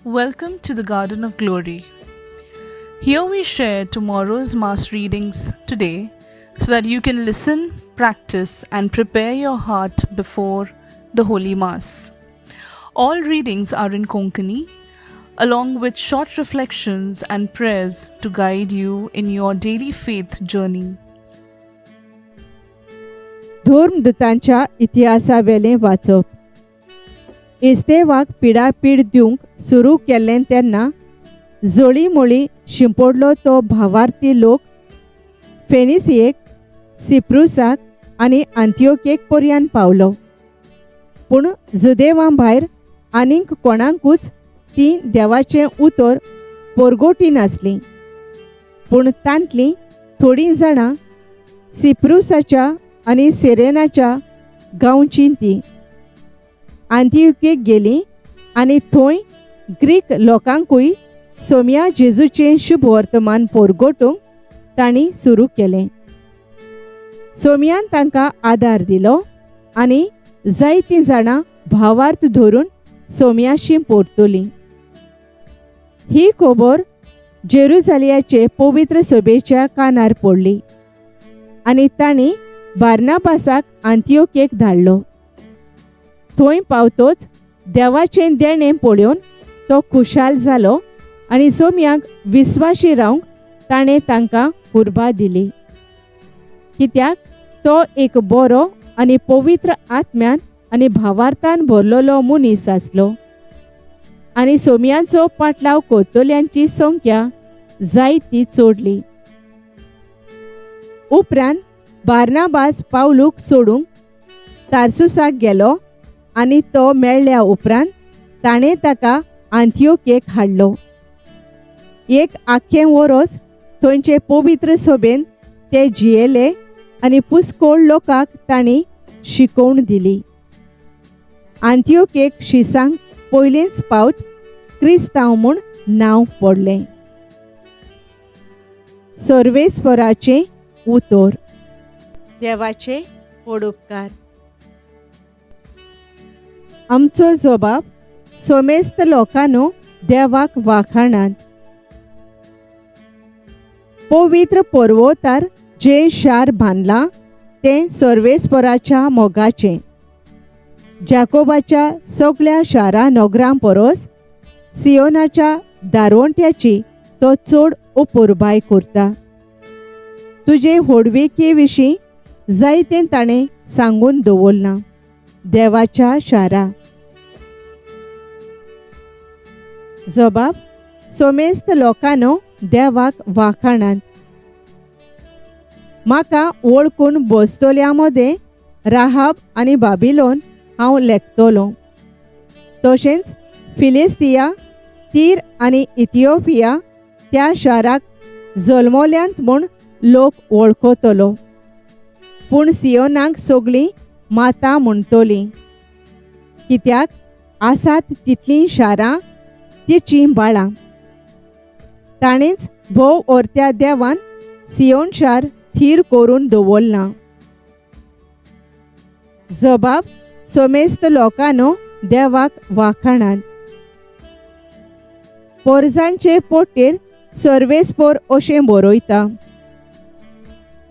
Welcome to the Garden of Glory. Here we share tomorrow's Mass readings today so that you can listen, practice, and prepare your heart before the Holy Mass. All readings are in Konkani, along with short reflections and prayers to guide you in your daily faith journey. धर्मदूतांच्या इतिहासावेलें वाचप. इस्तेवाक पिडापीड दिवंक सुरू केल्लें तेन्ना जळीमळी शिंपडलो तो भावार्थी लोक फेनिसियेक, सिप्रुसाक आनी आंतियोकेक पर्यान पावलो. पूण जुदेवा भायर आनीक कोणाकूच तीं देवाचें उतर पोरगोटी नासलीं. पूण तांतलीं थोडीं जाणां सिप्रुसाच्या आनी सेरेनाच्या गांवचीं तीं आंतियुकेक गेलीं आनी थंय ग्रीक लोकांकूय सोम्या जेजूचें शुभवर्तमान पोरगोटूंक तांणी सुरू केलें. सोम्यान तांकां आदार दिलो आनी जायतीं जाणां भावार्थ धरून सोम्याशी परतलीं. ही खबर जेरुजालियाचे पवित्र सभेच्या कानार पडली आनी तांणी बार्नाबासाक आंतियोकेक धाडलो. थंय पावतोच देवाचें देणें पळोवन तो खुशाल जालो आनी सोम्याक विस्वाशी रावंक ताणें तांकां उर्बा दिली, कित्याक तो एक बरो आनी पवित्र आत्म्यान आनी भावार्थान भरलेलो मनीस आसलो आनी सोम्यांचो पाटलाव करतल्यांची संख्या जायती चडली. उपरांत बार्नाबास पावलूक सोडूंक तारसुसाक गेलो आनी तो मेळ्ळ्या उपरांत ताणें ताका आंतियोकेक हाडलो. एक आख्खें वरोस थंयचे पवित्र सभेन ते जियेले आनी पुस्कोळ लोकांक तांणी शिकोवण दिली. आंतियोकेक शिसांक पयलेंच पावट क्रिस्तांव म्हूण नांव पडलें. सर्वेस्पराचें उतर. देवाचे व्हड उपकार. आमचो जबाब सोमेस्त लोकांनो देवाक वाखाणात. पवित्र पर्वतार जें शार बांदलां तें सर्वेस्पराच्या मोगाचें. जाकोबाच्या सगळ्या शारां नगरां परस सियोनाच्या दारवंट्याची तो चड अपुरबाय करता. तुजे व्हडविके विशीं जायतें ताणें सांगून दवरलां देवाच्या शारा. जबाब सोमेस्त लोकांनो देवाक वाखाणात. म्हाका वळखून बसतल्या मदें राहाब आनी बाबिलोन हांव लेखतलो, तशेंच फिलिस्तिया, तीर आनी इथिओपिया त्या शाराक जल्मल्यांत म्हूण लोक वळखतलो. पूण सियोनाक सगळीं माता म्हणटलीं, कित्याक आसात तितलीं शारां तिचीं बाळां. ताणेंच भोव ओरत्या देवान सियोन शार थीर करून दवरलां. जबाब सोमेस्त लोकांनो देवाक वाखाणात. पोरजांचे पोटेर सर्वेस्पोर अशें बरयता,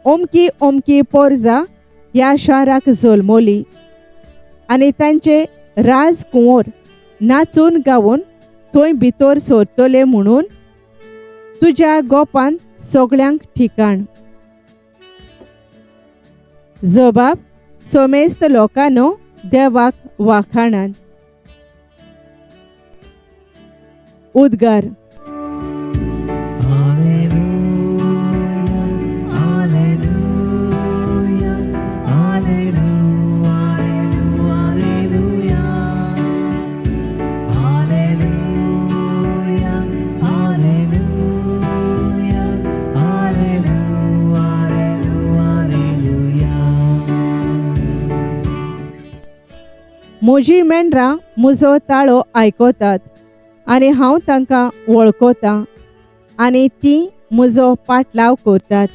अमकी अमकी पोरजा ह्या शाराक जल्मली आनी तांचे राजकुंवर नाचून गावन थंय भितर सरतले म्हणून तुज्या गोपान सगळ्यांक ठिकाण. जबाब सोमेस्त लोकांनो देवाक वाखाणात. उद्गार. म्हजीं मेंढरां म्हजो ताळो आयकतात आनी हांव तांकां वळखतां आनी तीं म्हजो पाटलाव करतात.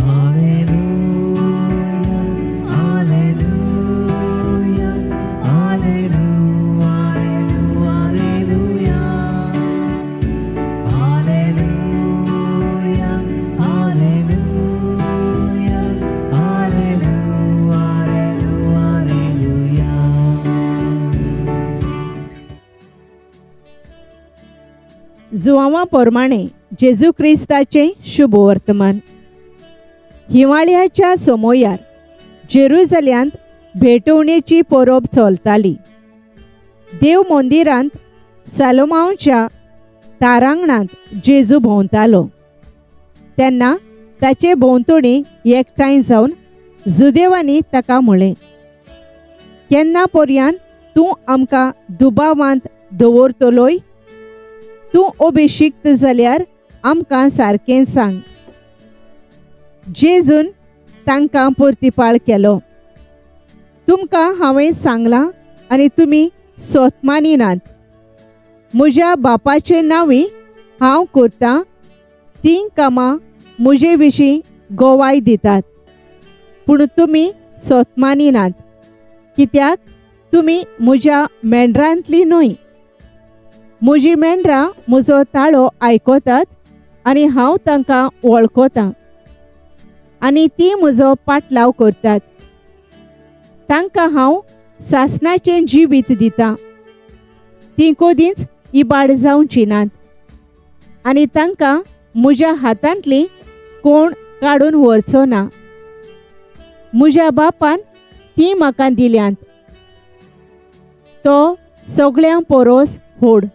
Alleluia, Alleluia, Alleluia, जुवांवा प्रमाणे जेजू क्रिस्ताचें शुभ वर्तमान. हिवाळ्याच्या समयार जेरुजल्यांत भेटवणेची परब चलताली. देव मंदिरांत सालोमांवच्या तारांगणांत जेजू भोंवतालो तेन्ना ताचे भोंवतणी एकठांय जावन जुदेवांनी ताका म्हळें, केन्ना पर्यान तूं आमकां दुबावांत दवरतलोय? तूं अभिशिक्त जाल्यार आमकां सारकें सांग. जेजून तांकां परतिपाळ केलो, तुमकां हांवें सांगलां आनी तुमी सोतमानी नात. म्हज्या बापाचे नांवी हांव करतां तीं कामां म्हजे विशीं गोवाय दितात, पूण तुमी सोतमानी नात, कित्याक तुमी म्हज्या मेंढरांतली न्हय. म्हजी मेंढरां म्हजो ताळो आयकतात आनी हांव तांकां वळखतां आनी तीं म्हजो पाटलाव करतात. तांकां हांव सासणाचें जिवीत दितां, तीं कदींच इबाड जावचीं नात आनी तांकां म्हज्या हातांतली कोण काडून व्हरचो ना. म्हज्या बापान तीं म्हाका दिल्यांत, तो सगळ्यां परोस व्हड,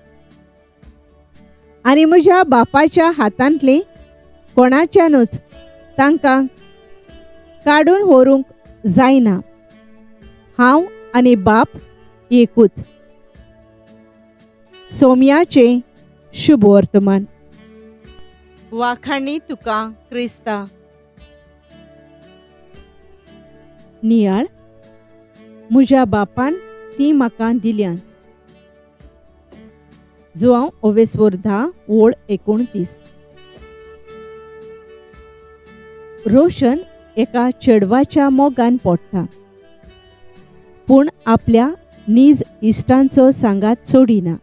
आनी म्हज्या बापाच्या हातांतली कोणाच्यानूच तांकां काडून व्हरूंक जायना. हांव आनी बाप एकूच. सोम्याचें शुभ वर्तमान. वाखाणी तुका क्रिस्ता. नियाळ म्हज्या बापान ती म्हाका दिल्यान. जुवांव ओवेस्वोर 10:29. रोशन एका चेडवाच्या मोगान पडटा, पूण आपल्या नीज इश्टांचो सांगात सोडिना.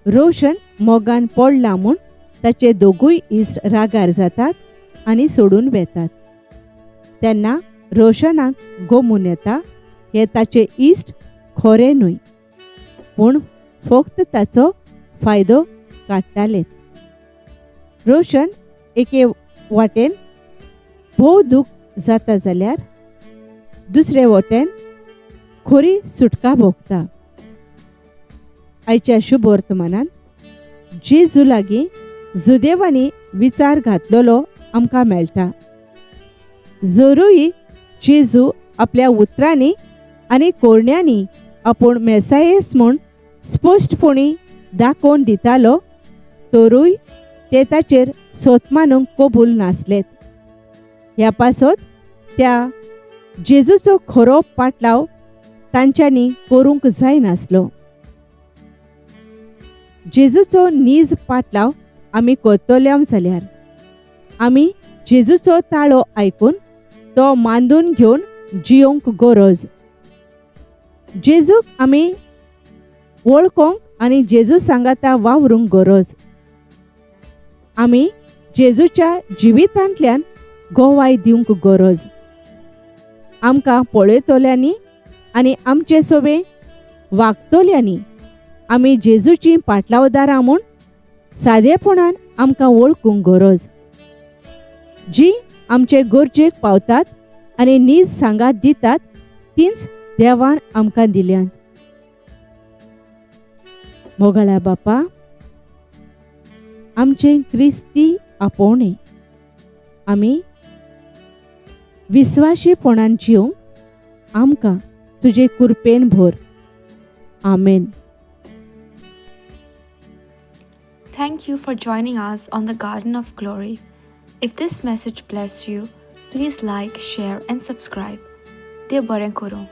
रोशन मोगान पडला म्हूण ताचे दोगूय इश्ट रागार जातात आनी सोडून वेतात. तेन्ना रोशनाक गोमून येता हे ताचे इश्ट खरे न्हय, पूण फक्त ताचो फायदो काडटाले. रोशन एके वाटेन भोव दूख जाता जाल्यार दुसरे वटेन खरी सुटका भोगता. आयच्या शुभ वर्तमानान जेजू लागीं जुदेवांनी विचार घातलेलो आमकां मेळटा. जरूय जेजू आपल्या उतरांनी आनी कोरण्यांनी आपूण मेसायस म्हूण स्पश्टपणी दाखोवन दितालो, तरूय ते ताचेर सोत मानूंक कबूल नासलेत. ह्या पासत त्या जेजूचो खरो पाटलाव तांच्यांनी करूंक जायनासलो. जेजूचो नीज पाटलाव आमी करतले जाल्यार आमी जेजूचो ताळो आयकून तो मांदून घेवन जियोंक गरज. जेजूक आमी वळखोंक आनी जेजू सांगाता वावरूंक गरज. आमी जेजूच्या जिवितांतल्यान गोवाय दिवंक गरज. आमकां पळयतल्यांनी आनी आमचे सोबे वागतल्यांनी आमी जेजूची पाटलावदारां म्हूण सादेपणान आमकां वळखूंक गरज, जी आमचे गरजेक पावतात आनी नीज सांगात दितात तींच देवान आमकां दिल्यान. मोगाळ्या बापा, आमचें क्रिस्ती आपोवणें आमी विस्वाशीपणान जिवंक आमकां तुजे कुरपेन भर. आमेन. Thank you for joining us on the Garden of Glory. If this message blessed you, please like, share, and subscribe. देव बरें करूं.